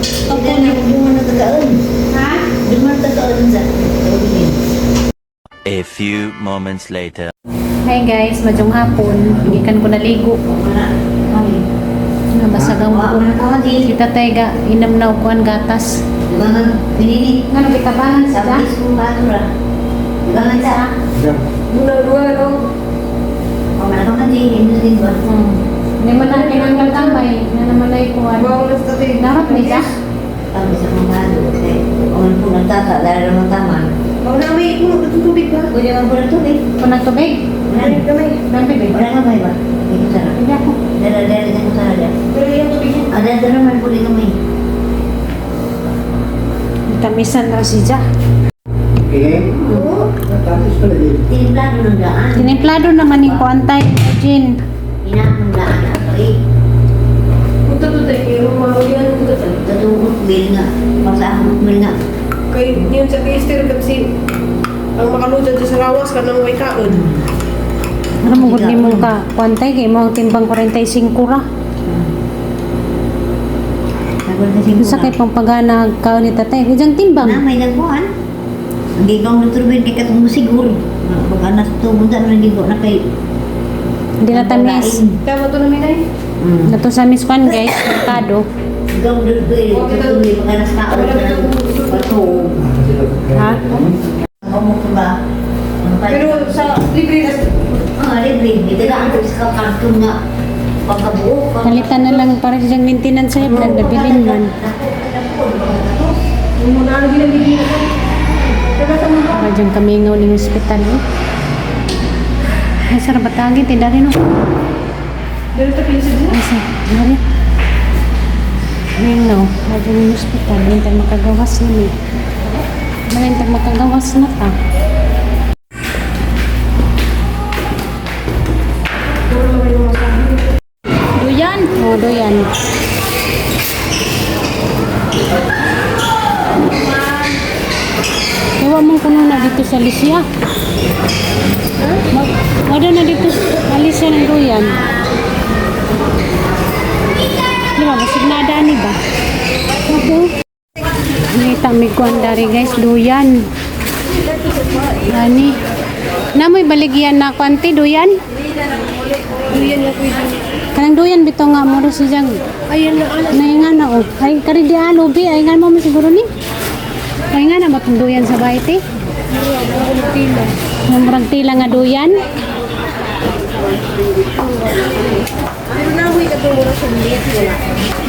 Hindi na duman na tagaan. Ha? Duman tagaan sa. A few moments later. Hi guys, madyong hapon. Gikan ko naligo. Nabasag ang buhok. Si tatay ga, inam na ukuan gatas. Dugangan pinili. Ngano kitabangan Sa sa? mismo bato ra. Dugangan sa. Muna dua no. Pamana ka man di, hindi din ba? Hindi man na kinanggal kamay. Nga naman ay kuan. Bawal na sa tabi. Dapat may ka? Kami sa mga bato. Kay, kung po nagtata, dahil naman tama. Bawal na may puno ng tubig ba? Pwede man po ng tubig. Punang tubig. Wala Wala gamay. Dami tubig. Wala na may ba? Hindi ko sana. Hindi ako. Dala, dala, dala, dala, dala. Pero yung tubig niya. Ah, dala, dala man po din kamay. Tamisan ra si Ja. Okay. Oo. Tapos pala din. Tinimplado ng daan. Tinimplado naman ni kuan tay, Jin. Hinap ng daan ako eh. Punta to tayo. Pero mawalian punta tayo. Totoo, bil nga. Pagsa bil nga. Kay yun sa kay Esther kasi ang makaludad sa Sarawas kanang way kaon. Ano mo gud nimo ka kuan tay kay mo ang timbang 45 ra. Nagol kasi Unsa kay pampagana kaon ni tatay? Ijang timbang. Na may nagkuhan. Ang gigaw ng turbin kay katong siguro. Pag anas to bunta na gigo na kay Hindi na tamis. Tama to namin ay. Nato sa miss kuan guys, merkado. Gigaw ng turbin, turbin pag anas ka ng bato. Ha? Ang ko ba? Ang pa. Pero sa libre na Ah, libre. Ito na ang sa karton nga pagkabuo. Palitan na lang para siyang maintenance sa blood nabilin man. Muna ano ginamigin na. Taga sa mga Para diyang kamingaw ng ospital eh. Ay, sarap batagi, tinda rin oh. Dito ta pinsa din. Ay, sa, dali. Mingaw, para diyang yung ospital, hindi tayo makagawas na eh. Hindi tayo makagawas na ta. Duyan! Oo, duyan. Ewa mong kuno na dito sa Alicia. Wala na dito sa Alicia ng duyan. Di ba? Basig na dani ba? Opo. Ngita may kuan dari guys, duyan. Ani. Namoy baligyan na kwanti duyan. Duyan na pwede. Kanang duyan bitaw nga mo si jang. Ayan na alas. Nay nga na oh. Ay kari di alobi ay nga mo man siguro ni. Ay nga na matong duyan sa bahay te. Tila. Murag tila nga duyan. Pero nahuy ka mura sa meat wala.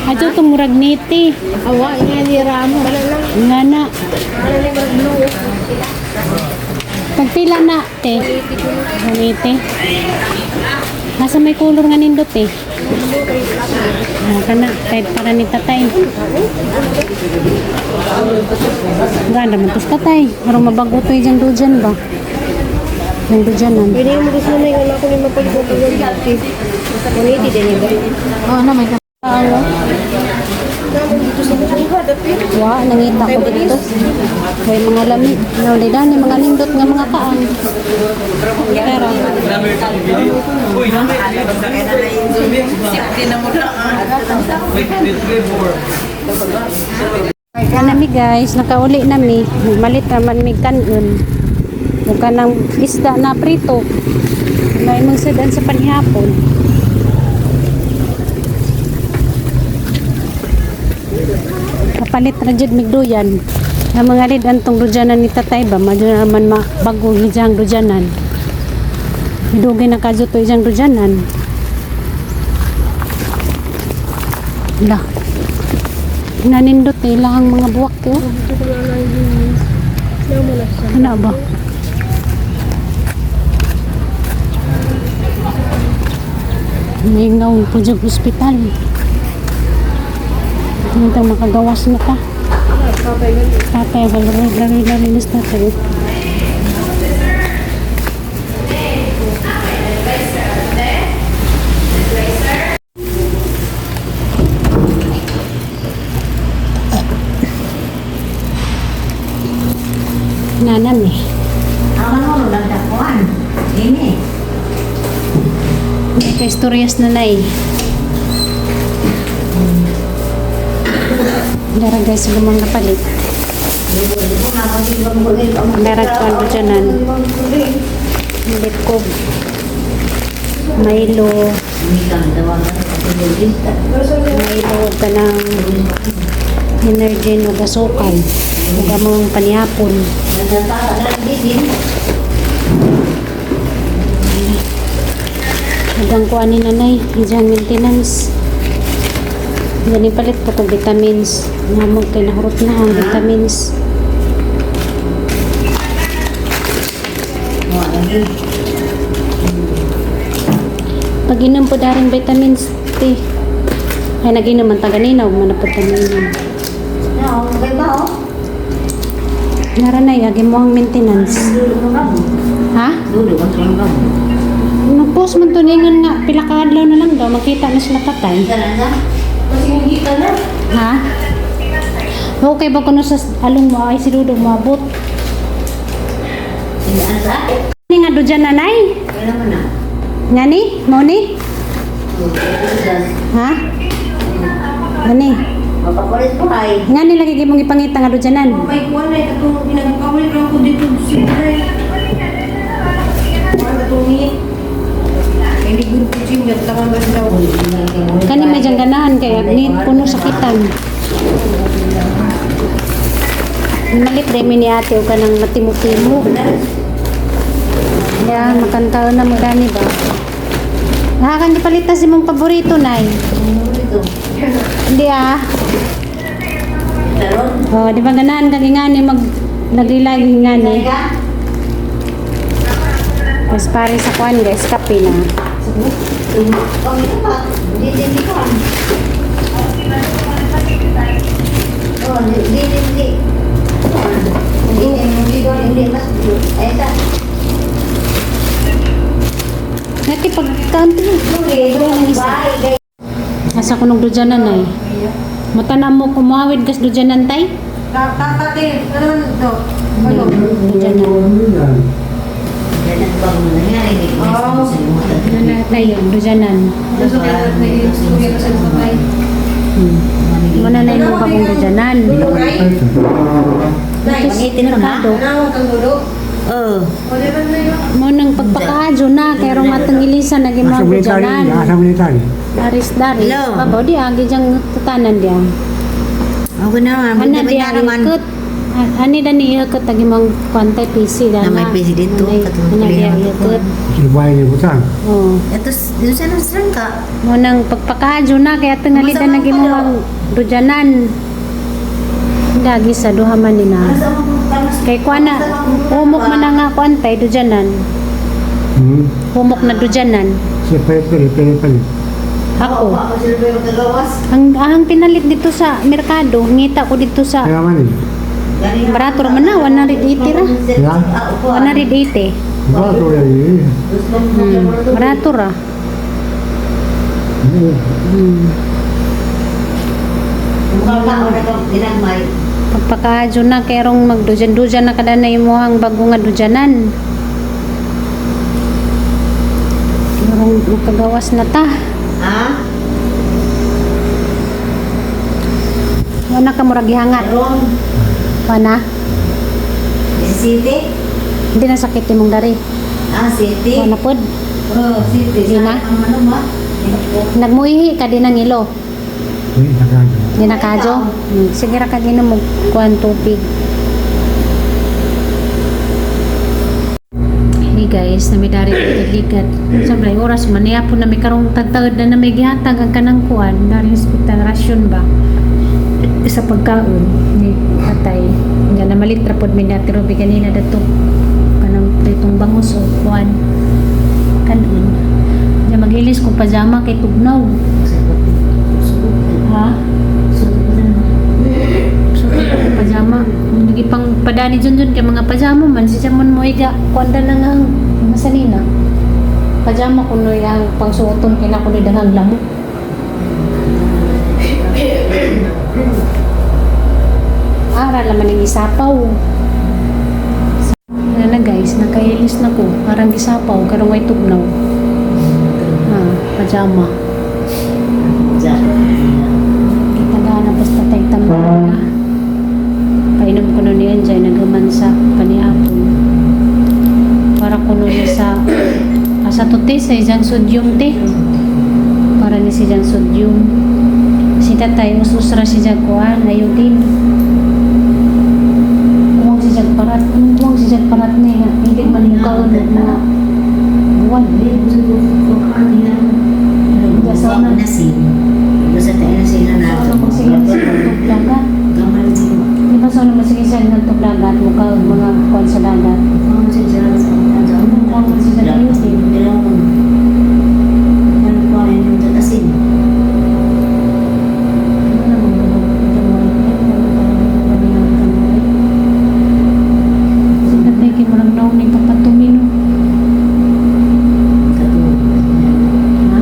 Adyo to murag niti. Awa nga ni Ramo. Wala lang. Nga na. Wala lang murag blue. Tagpila na te. Niti. Nasa may color nga nindot eh. Ah, kana kahit para ni tatay. Ganda man tos tatay. Aron mabago to dyan dujan ba? Yung dujanan. Pwede yung gusto na yung anak ko ni mapalit ng pag-180. 180 din ba? Oo na may kaalo. Naman dito sa Buha, dapit. Wa, nangita ko dito. May mga lami. Nauli na, ni mga nindot nga mga kaang. Pero, Kanami guys, nakauli nami. Malit naman mig kanon. Ug kanang isda na prito. May mong sudan sa panihapon. Kapalit ra jud mig duyan. Ang mga lid antong dudyanan ni tatay ba, madyo naman mabagong hijang dudyanan. Midugay na kadyo to ijang dudyanan. La. Nanindot nila ang mga buwak yo. Ano ba? Mingaw po dyan ospital. Hindi makagawas na ta. Tatay, laro-laro na sa tatay. Nanam eh. Ang ano, lang takuan. Ini. Kay istorya na eh. Dara guys, lumang napalit. Meron ko ano dyan, ano. Malit ko. Milo. Milo ka ng energy no gasukal. Ug among panihapon. Hanggang kuha ni nanay, dyan maintenance. Gani palit po kong vitamins. Namog kay nahurot na ang vitamins. Pag inom po daring vitamins, te. Ay, nag-inom man ta ganina, huwag man na po taminom. Nara na, agi mo ang maintenance. Ha? Nag-post man to ningon nga, pila ka adlaw na lang daw, makita na sila tatay. Kasi hindi ka na. Ha? Okay ba kuno sa along mo ay si Dudong moabot? Ni nga do dyan nanay? Nga ni? Mo ni? Ha? Ani? Mapakulit po ay. Nga ni lagi mong ipangita nga do dyanan? May kuwan na katong ginagkawal ra ko dito sa Nay. Kuwan katong ni. Hindi gud ko gym yan tangan ba daw. Kani may dyan ganahan kay ni puno sakitan. Malit demi ni ate o kanang matimo-timo. Ya, makantaon na mo gani ba? Nakakan di palitas imong paborito nay. Hindi ah. Oh, di ba ganahan kag ingani mag naglilay ingani. Mas pare sa kuan guys, kape na. Ngati pagkanto. Asa ko nung dudyanan ay. Matana mo kumuawid kas dudyanan tay? Tatate, ano man to? Ano? Dudyanan. Dudyanan tayo, dudyanan. Gusto kaya na istorya ka sa tatay. Muna na yung bagong dudyanan. Dulo kay? Nay, Merkado. ano kang dulo? Oh. O di man na yun. Mo nang pagpakaadyo na kay rong atong ilisan naging mga Asa military, dudyanan. asa military. Daris daris. Hello. Babaw di agi jang tutanan diya. Ako na, Ana di ikot. Ani dani ikot tagi mong kwantay PC dana. Na may PC dito, katong Ana di kulihan ko. ikot. Sibuhay ni Butang. Oh. Ito, dito sa nang ka. Mo nang pagpakaadyo na kay atong alida Masama naging pa daw. mong dudyanan. Dagi sa duha man ni na. Kay kuana, humok man na nga kuantay dudyanan. Humok na dudyanan. Siya palit palit palit palit. Ako. Ako sila ba yung kagawas? Ang pinalit dito sa merkado, ngita ko dito sa Kaya man eh. barato ra man na 180 ra. Ya? 180. Barato yan eh. Barato ra. Mukhang tao na kang ginagmay. Pagpakaadyo na kay rong magdudyan-dudyan na kada na imuhang bago nga dudyanan. Rong makagawas na ta. Ha? Wala ka murag gihangat. Ron, Wala. city? Hindi na sakit imong dari. Ah, city? Wala pod. Oh, city. Di na? Ang ano ba? Nagmuihi ka din ang ilo. Hindi, nakadyo. Di na kadyo. Sige ra ka ginom og kuan tubig. Hey guys, nami dari ligat. Sa balay oras man niya po nami karong tagtagad na nami gihatag ang kanang kuan dari hospital ration ba sa pagkaon ni tatay. Nga na malit ra pod mi dati rubi kanina dato kanang pritong bangus o kuan kanon. Nga magilis kong pajama kay tugnaw. Ha? Suot ko pajama. Hindi pang padani dyan dyan kay mga pajama man. Si Jamon mo iga. Kuanda na nga ang mga sanina. Pajama kuno yang pangsuoton kay na kuno daghang lamok. Ara laman ang isapaw. Ano na guys, nakailis na ko. Parang gisapaw, karong way tugnaw. Ah, pajama. Kita na basta tay tambal. te sa isang sodium te. Para ni si Jan sodium. Si tatay ususra si Jan kuan iodine. Kuwang si Jan parat, anong kuwang si Jan parat niya? Hindi man yung kaon ng mga buwan. Hindi, gusto ko kuhaan niya. Sa una. Nasin. Basta tayo nasin na Sa nato. una magsigil sa tuglaga. Gamal siya. Di ba sa una magsigil sa tuglaga at mukha mga kuwan sa dagat? Kuhaan siya sa sa Kuwang man siya sa iodine. Kailangan. Ano pa yung tatasin? Ano naman Si tatay kay murag naon ni papatumino. Katulad. Ha?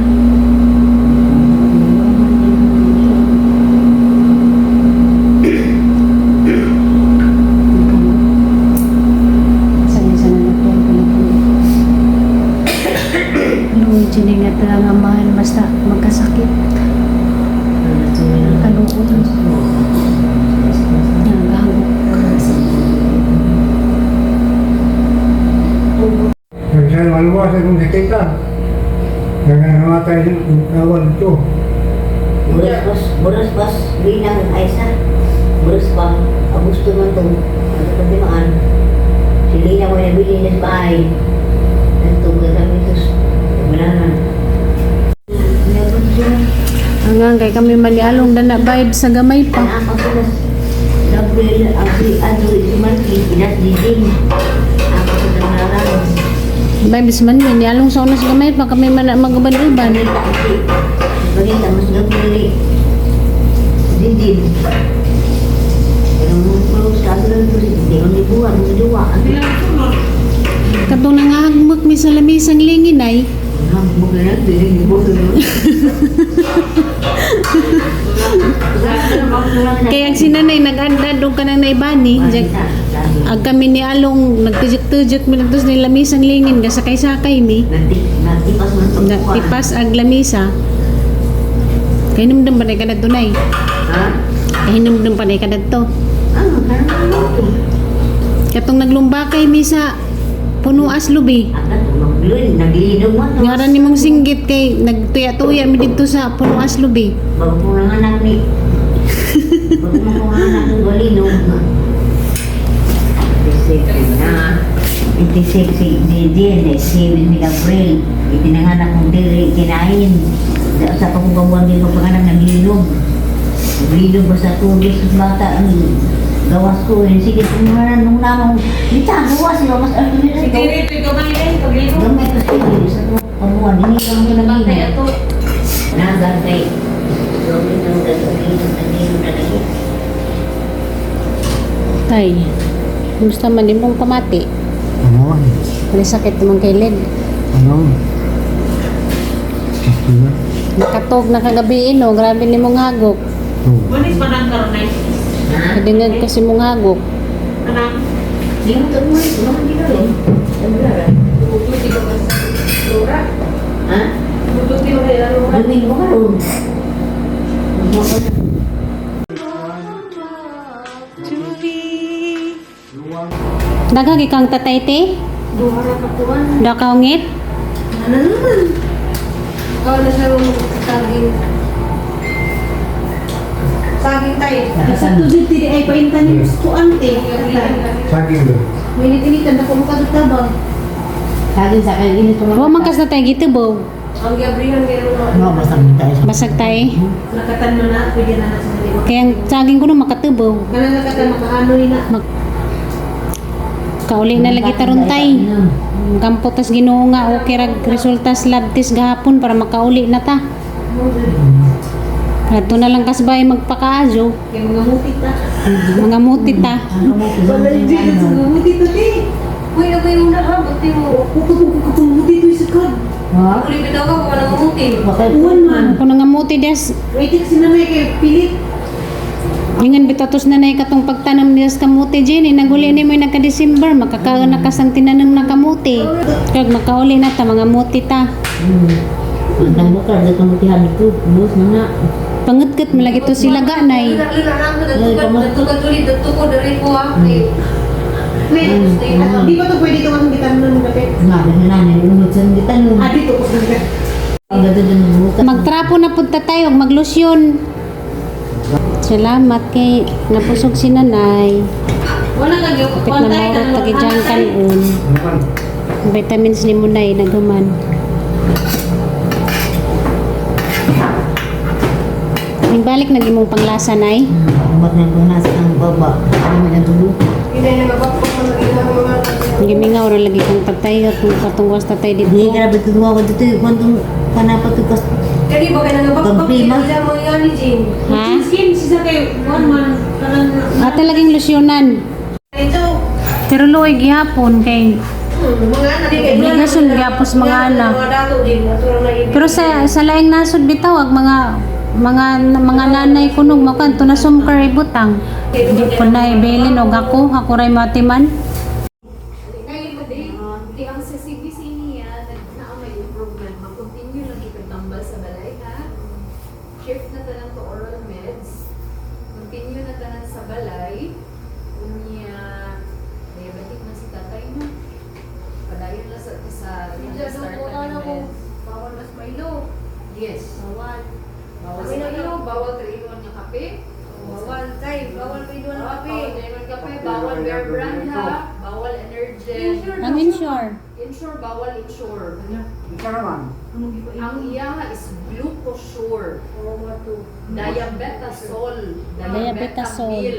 Sa na po Luigi ni nga ang amahan basta magkasakit. Kaluot. Nagahagok. Nagsasalwa sa kong sakita. Nangangamatay ng kawan ito. Buras pas, buras pas, linang Aisa. Buras pa, Agusto man to. Ano pa dimaan? Si Lina mo nabili niya sa bahay. Nagtong kami ito. Wala na. Meron siya. Hanggang kay kami malialong dana vibe sa gamay pa. Ang ako na Gabriel, Abri, Adri, Martin, Inas, Diding. Ako sa Dangaran. Vibes man yun, nialong sa unas gamay pa kami man maguban-uban. Bagay mas Gabriel, Diding. Pero mo po sa akin po si Diding, ang libuan, ang duwa. Katong nangahagmak mi sa lamisang lingin ay. Kaya ang sinanay nag-andad ka nang naibani. Jag, ag kami ni Along nagtujok-tujok mi nagtos ni lamisang lingin gasakay-sakay mi. Nagtipas man pagkuhan. Nagtipas ag lamisa. Kay hinumdum pa na kadto nay. Ha? Kay hinumdum pa na kadto. Ah, karon mo. Katong naglumbakay mi sa Punuas lubi. Agad maglun, naglinog man. Ngaran ni mong singgit kay nagtuya-tuya mi didto sa Punuas lubi. Bago ko nanganak ni. Bago mo ko nanganak ng galinog. Na. 26 si Didin, eh, si Gabriel. Itinanganak kong diri, kinain. Sa pagbubuan din pagpanganak, naglinog. Naglinog ba sa tubig sa bata? Ang gawas ko, eh. Sige, tumunanan nung namang. Dita, gawas, gawas. Ano nila ito? Sige, gamay eh, pagligo. Gamay ko siya, sa kamuan. Hindi lang mo Bantay naglinog. ato. Nagantay. Naglinog, naglinog, naglinog, naglinog. Tay, kumusta man imong pamati? Ano? May sakit naman kay Led. Ano? Diba? Nakatog na kagabi no, grabe ni mong hagok. Oo. Manis manang karon ay. Ha? Kadingag kasi mong hagok. Anang. Di mo ito mo, hindi ka rin. Ano ba? Bututi ka ba sa Lora? Ha? Bututi mo kay Lora. Domingo ka ron. Ano ka na? Daghag ikang tatay te? Duha ra ka kuan. Dakaungit? Ano naman? Ikaw na siya mong saging. Saging tayo. Sa tubig dili ay painta ni kuan te. Saging doon. Minit-initan ako makadugtabang. Saging sa kayo, init Wa man kas na tay gitubo. Ang gabrihan kayo no. No, basta mo tayo sa... Basag tay. Nakatan mo na, pwede na na sa lima. Kaya ang saging ko no makatubo. Kana nakatan makaano ni na. Mag Kauli na lagi taron tay. Kampo tas Ginoo nga okay rag resulta sa lab test gahapon para makauli na ta. Adto na lang kasbay magpakaazo. Kay mga muti ta. Mga muti ta. Wala di sa muti to di. Uy, agoy mo na ha, buti mo. Muti to sa kad. Ha? Uli bitaw ka wala mo muti. Bakit? Uwan man. Ako nga muti des. Waiting si nanay kay pilit. Ingan bitatos na nay katong pagtanam niya sa kamuti Jenny. Naguli ni mo nagka December makakaon na kasang tinanom na kamuti. Kag makauli na ta mga muti ta. Ang bukal, dito mo tihan ito. Bus na nga. Pangatkat malagi to sila ganay. Lila lang ko dito ko diri ko ah. Kay Di ba ito pwede ito ang gitanon ng kape? Nga, na unod sa gitanon. Ah, dito ko sa kape. Ang gato dun buka. Magtrapo na punta tayo, maglusyon. Salamat kay napusog si nanay. Wala lang yung Kapit na maurot tagidyan kanon. Vitamins ni Munay naghuman. Balik nag imong panglasa nay. Umat na kung nasa ang baba. Ano man ang tulo? Hindi na nababak ko ng mga Gimingaw ra lagi kong tatay at kung katungwas tatay Hindi, dito. grabe tuwa ko dito. Kwantong panapat ko. Kani ba kaya nababak Pagprima? sila mo yan ni Jane? Ha? Skin siya kay one man kanang Ah, talagang lusyonan. ito. Pero luoy gihapon kay Mga anak Obligasyon gyapos mga anak. Mga dato din natural na ibig. Pero sa laing nasod bitaw ag mga nanay kunog mo kan na sumkar ibutang. Di po na ibilin og ako ray matiman. Di ang sa CBC niya, na may improvement, mag-continue lang ipagtambal sa balay ha. Shift na tanan to oral meds. Continue na tanan sa balay. Unya, diabetic na si tatay no. Padayon na sa start na ng meds. Bawal mas Milo. Yes. Bawal. Bawal sa Milo, bawal 3-in-1 nga kape. Bawal kay bawal kay duwa ng kape. Bawal 3-in-1 kape, bawal Bear Brand ha, bawal Energen. Ang insure. Insure, bawal insure. Ang iya is glucosure. Diabetasol. Diabetasol. Diabetamil.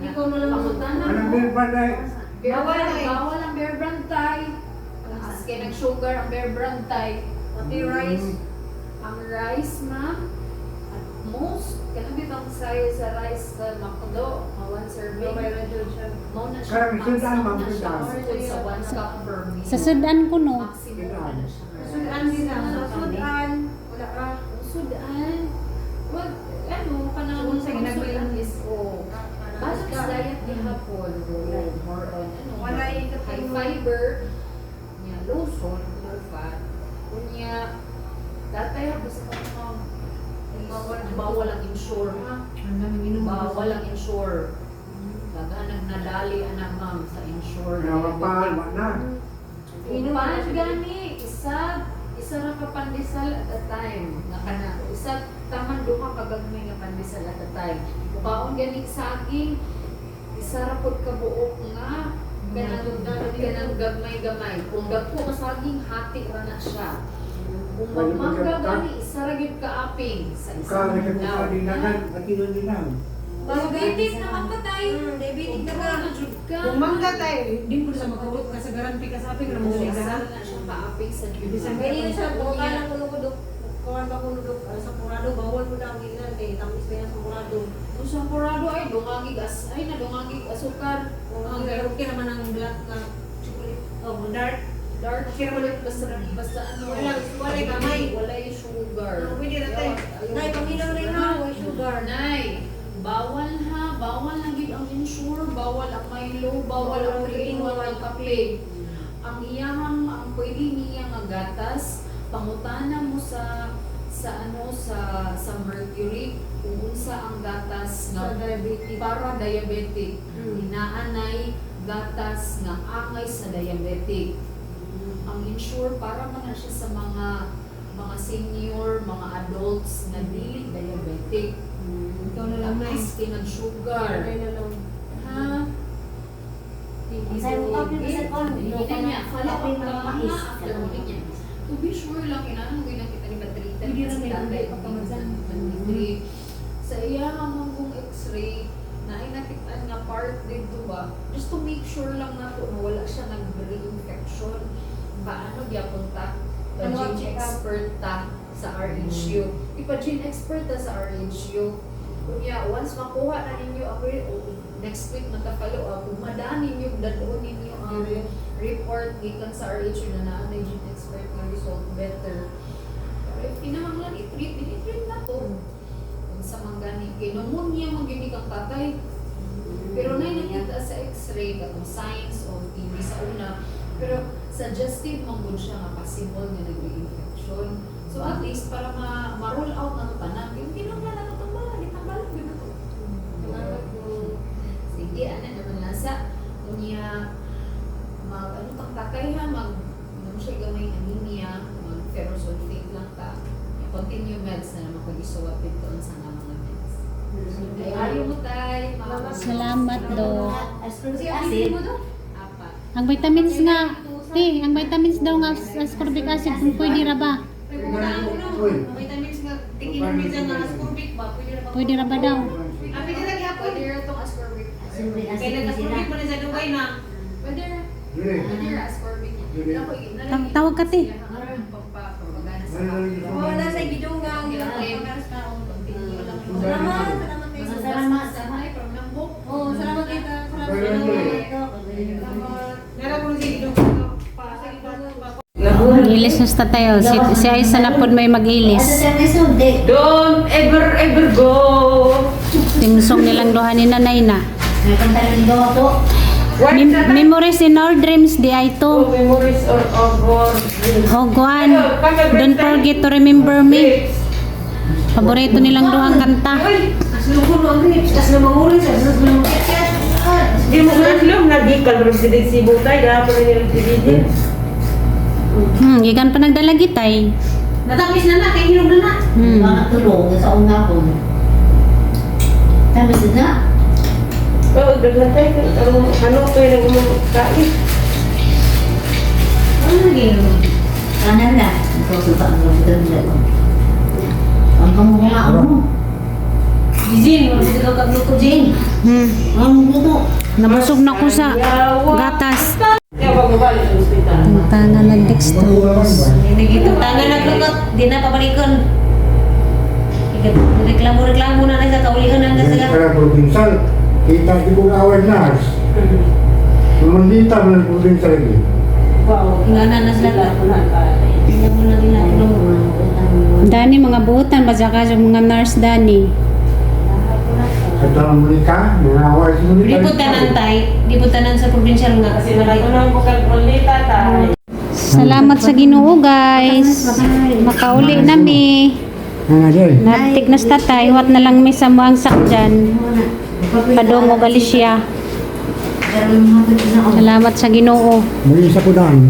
Ikaw na lang. Pangutana Anong mo. beer brand ay? Bear Bawal brand, eh. bawal ang Bear Brand tay. Maski nag-sugar ang Bear Brand tay. Pati rice. Ang rice, ma'am, at most, kanang bitang size sa rice sa McDo, mga one serving. May radyo siya. Mao na siya, Karang sudan, max ma'am, na siya sudan. sa one cup per meal. Sa sudan ko no. Maximum na siya. Sudan din na. Sudan. Wala ka. Sudan. Wag, ano, kanang Kung sa ginagawa sudan is, oh, balance diet gihapon. Oh, more on, ano, Walay high fiber, nya low salt, low fat. Unya, datay ha, basta ka ma'am, bawal, bawal ang insure, ha? Bawal ang insure. Daghan nagdali anak ma'am sa insure. Nawapan, wa na. Inuman gani, isa ra ka pandesal at a time nga kana isa taman duha ka gagmay nga pandesal at a time. Mukaon gani saging, isa ra pud ka buok nga kanang gagmay-gamay. Kung dagko ka saging hati ra na siya. Kung magmangga gani isa ra gyud ka aping sa isa Ka, ka nagkakuha din na kan, pati nun din lang. Diabetic naman ka tayo. Diabetic na ka. na jud ka. Kung mangga tayo, hindi mo na makabot ka sa garanti ka sa aping ramon Isa ka. ra na siya kaaping sa Bisan Pwede na siya buka ng kuno ko dok. Kuan ba kuno dok sa purado bawal mo na ang ilan kay tamis pa yan sa purado. Kung sa Corrado ay dungagig as ay na dungagig asukar. Ang okay naman ang black na chocolate. Oh, dark. Dark chocolate basta basta ano. Wala gamay. Walay sugar. Ah, pwede na tayo. Nay, paminaw na ha, way sugar. Nay, bawal ha, bawal na gid ang insure, bawal ang Milo, bawal ang 3-in-1 ng kape. Ang iyahang ang pwede niya nga gatas, pangutana mo sa ano sa mercury kung unsa ang gatas Sa nga diabetic. para diabetic. Inaanay gatas nga angay sa diabetic. Ang insure para man na siya sa mga senior, mga adults na dili diabetic. Ikaw na lang, Nay. Tapos kinag-sugar. Nay na lang. Ha? Ang sayo ko kape sa kon. Hindi na niya. Follow up Kape ka mapais. mga after mo niya. To be sure lang, inanong kita ni Batrita. Hindi rin may tatay, hindi pa pamasan. 23. Sa iya manggong x-ray, na ay nakitaan nga part dito ba, just to make sure lang na to na wala siya nag-reinfection. Paano gyapon ta? Ano ang Pa-gene check up? expert ta sa RHU. Ipa-gene expert ta sa RHU. Kunya, once makuha na ninyo ang next week mata-follow up, kung madaan ninyo, dadon ninyo ang report gikan sa RHU na naa na gene expert nga result better. Pero if kinahanglan i-treat, i-treat na to. Unsa man gani kay pneumonia man gyud ni kang tatay. Pero nay nakita sa x-ray katong signs of TB sa una, pero suggestive man gud siya nga possible nga nag-infection. So at least para ma-roll out na to tanan, kay kinahanglan na to tambalan, gitambalan gyud na to. Salamat po. Sige, ana naman nasa unya Salamat do. Ascorbic acid. Apat. Ang vitamins nga, te, ang vitamins daw nga ascorbic acid kung pwede ra ba? May pumunta ako no. Vitamins nga tikinom minsan nga ascorbic ba? Pwede ra ba? Pwede ra ba daw? Ah, pwede ra gihapon. Pwede ra tong ascorbic. Ascorbic Kaya acid sila. nag-ascorbic mo na sa Dubai na. Pwede ra. Dili. Pwede ra ascorbic. Ako, Tawag ka, te. Pampagana sa Wala sa gidungang. Salamat, salamat kayo. Salamat. Oh, salamat kayo. Salamat. Salamat. Nara ko sa gidungang. Pa sa gidungang. Mag-ilis na sa tayo. Si Aisa na pod may Asa mag-ilis. siya may sundi. Don't ever ever go. Timsong nilang duha ni nanay na. May pantalon daw ako. Memories in our dreams, di ay to. Memories or over. Hogwan, don't forget to remember me. Paborito nilang duhang kanta. Uy, as lugo no ang grapes, as na mangulis, as na Di mo na di kalro si si Butay, dapat na nila si Gikan pa nagdalagitay. Natapis na na, kay hinog na na. Mga tulog sa una ko. Tapos na. Oo, daghan tayo. Ano, ano to yung nagmumakain? Ano naging? Kanan na. Ikaw sa ang ganda. Ang pamukha mo. Jin, magsigig ka kagluto, Jin. Ang luto. Nabusog na ko sa gatas. Kaya wag mo balik sa ospital. Ang tanga nag-dextrose. Tanga naglukot, di na pabalikon. Reklamo-reklamo na na sa kaulihan na sa Kaya provincial, kita di ko award nurse. Lumandita mo ng provincial lagi. Wow, ingana na sila. Tingnan mo na nila. Dani, mga buutan, badya ka mga nurse, Dani. At ang Monica, mga award si Monica. Di po tanan tay, di po tanan sa provincial nga kasi malay. Salamat sa Ginoo, guys. Makauli na mi. Nga din. Nagtik na sa tatay, wat na lang mi sa muang sakjan. Padong og Alicia. Salamat sa Ginoo. May isa ko daan.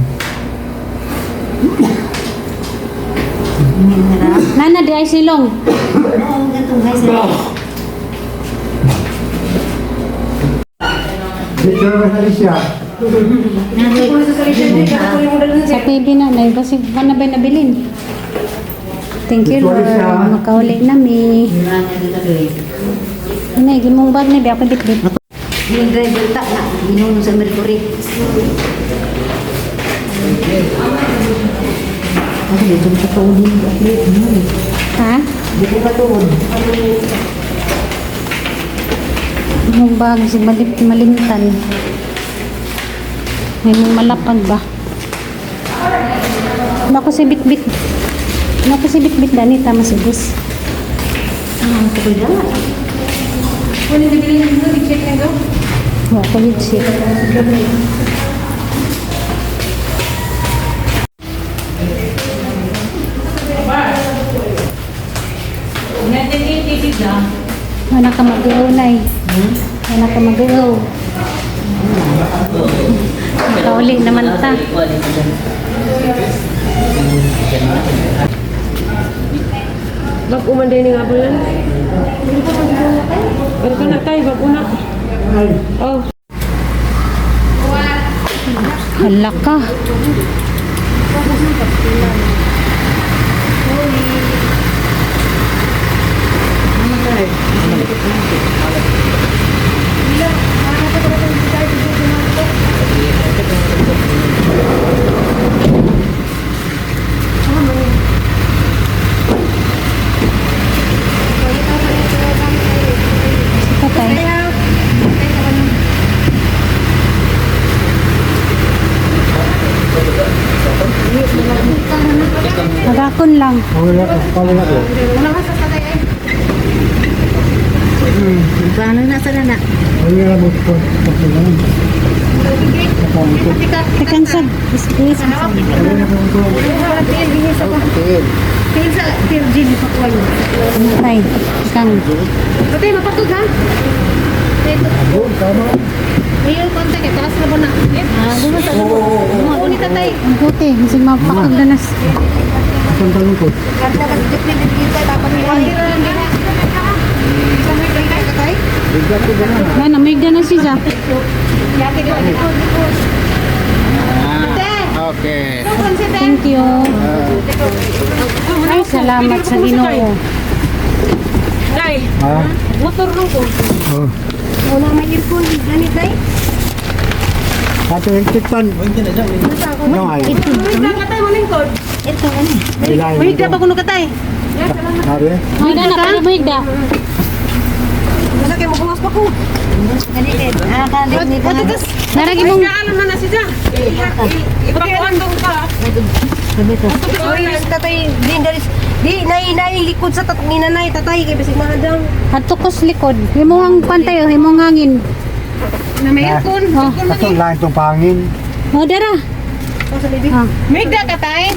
Nana, di ay silong. Oo, gatong guys. Dito na sa Alicia. Sa TV na, nay, kasi wala ba'y nabilin? Thank you, Lord. Makauli na mi. Nay, gimong bag na, biya ako bitbit. Yung driver ta na, inuno sa Mercury. Ako dito sa tuod. Ha? Dito ka tuod. Mong bag, si malip, malimtan. May mong malapag ba? Nako si bitbit. Nako si bitbit dani tama si bus. Ah, tuod na. Wala na bilhin mo, di-check na go. Wa ko yun siya. Wala ka mag-uaw, Nay. Wala ka mag-uaw. Nakauli naman ta. Bag umanday ni nga po yan. Pero ka na tayo, bag una. Oh. Hala ka. Patay. Magakon lang. Wala ko, wala ko. Paano na sa na? Wala mo ko. Tekan sa is is. Tingin sa PLG, pakuha yun. Tay, kang. Patay, mapatog ha? Tama. May contact eh, taas na ba na? Ah, Oo, ni tatay. Ang puti, kasi mapakag na nas. Isang tanong ko. Ay, Na, namigda na siya. Okay. Thank you. Ay, salamat sa Ginoo. Day, Ha? motor nung ko. Oh. Wala may aircon. Ganit day. Ato yung tikpan. No, ay. Mahigda ka tayo, malingkod. Ito ano. Mahigda pa kuno ka tay. Sabi? Mahigda na, pwede mahigda. Masa kayo maguwas pa ko. Ganit. Ah, kalit nito. Naragi mong Mahigda alam na na siya. Ipakuan dong ka. Oy, tatay, di daris. Di nay nay likod sa tatay ni nanay tatay kay bisig mahadang. Adto ko sa likod. Imong pantay, oh, imong hangin. Na may aircon. Oh. Ato lang itong pangin. Oh, dara. Oh, sa libi. Ah. Mahigda ka tay.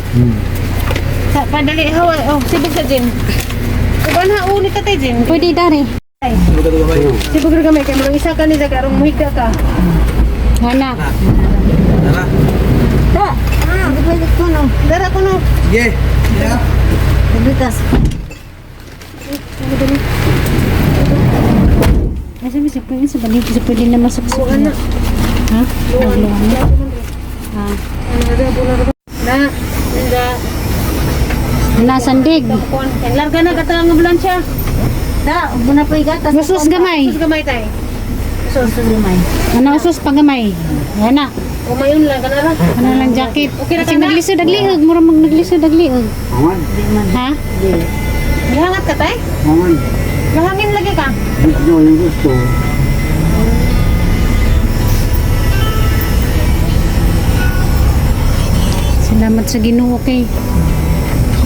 Sa padali hawa oh sibog sa gym. Uban ha uni tatay gym. Pwede dari. Sibog ra gamay kay murag isa ka ni sa karong muhigda ka. Ana. Da. Hindi pwede ko no. Dara ko no. Sabitas. Asa mi sa pwede sa balik sa pwede na masuk sa ana. Ha? Luan. Ha. Na. Inda. Ana sandig. Kuan. Larga na kata ang ambulansya. Da, muna pa igatas. Usos gamay. Sus gamay tay. Usos gamay. Ana usos pa gamay. Ana. Umayon lang kana ra. Ana lang jacket. Okay ra Kasi ka na? naglisod agliog, mura mag naglisod agliog. Aman. Di man. Ha? Di. Gihangat ka tay? Aman. Gahangin lagi ka. Gusto yung gusto. Salamat sa Ginoo kay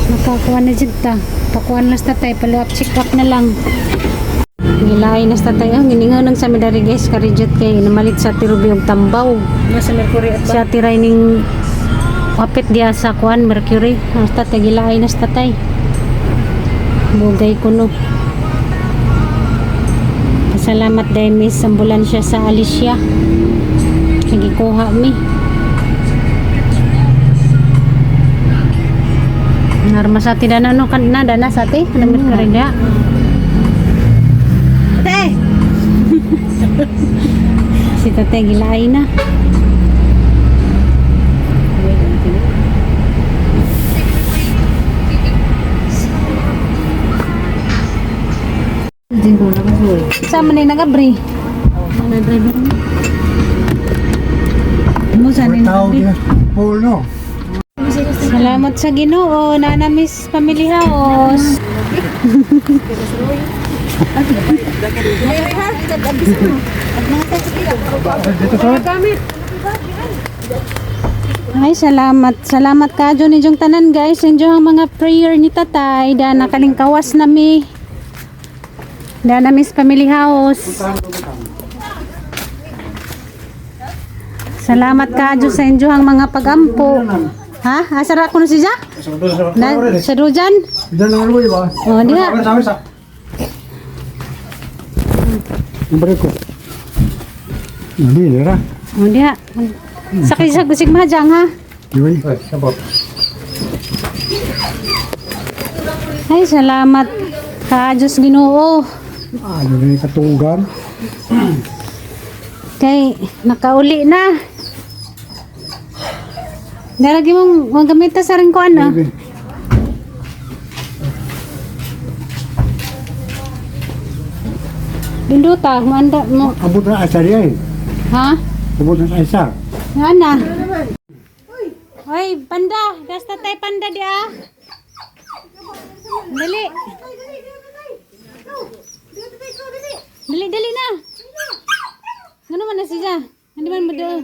nakakuha na jud ta. Pakuan lang sa tatay, follow up check up na lang. Gilay na sa tatay. Oh, giningaw nang sa midari guys, karijot kay namalit sa tirubi og tambaw. Nasa Mercury at Siya tiray ning wapit diya sa kuan Mercury. Ang tatay gilaay na sa tatay. Bugay kuno. Salamat dahil miss ambulansya sa Alicia. Nagikuha mi. Narma sa ti dana no kan na dana sa ti na Mercury dia. Te. Si tatay gilaay na. Din ko na masuoy. Sama na yung nag-abri. Ano driver mo? Mo sana yung Tawag nag-abri. na. Paul, no? Salamat sa Ginoo, Nana Miss Family House. Dito sa Ay, salamat. Salamat ka dyan inyong tanan guys. Inyo ang mga prayer ni tatay. Da nakalingkawas na mi. Da na Miss Family House. Salamat ka Diyos sa inyo ang mga pagampo. Ha? Asa ra kuno siya? Na, sa Dujan? Diyan ang luwi ba? Oh, diha. Sa Ang balik ko. Hindi, ra. Oh, diha. Sakay sa gusig mahajang ha. Yun. Sabot. Ay, salamat ka Diyos Ginoo. Ano na yung katugan? Kay nakauli na. Daragi mong magamit ta sa rin ko ano. Baby. Dinduta, maanda mo. Abot na asa diyan. Ha? Abot na asa. Nga na. Hoy, panda. Basta tay panda di ah. Dali. Dali, dali na. Ano man na siya? Hindi man madao.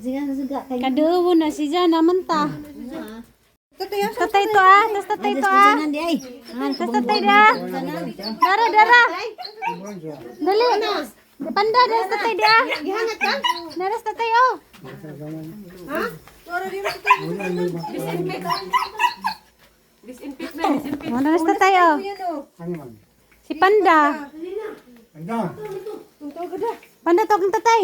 Sige sige kay. Kadao na siya naman ta. Tatay to ah, tas tatay to ah. Tanan di ay. Tas tatay da. Dara, dara. Dali. Panda, das tatay da. Gihangat ka? Daras tatay oh. Disinfect na, disinfect. Oh, daras tatay oh. Ano man? Si Panda. Anda. Panda tawag ng tatay.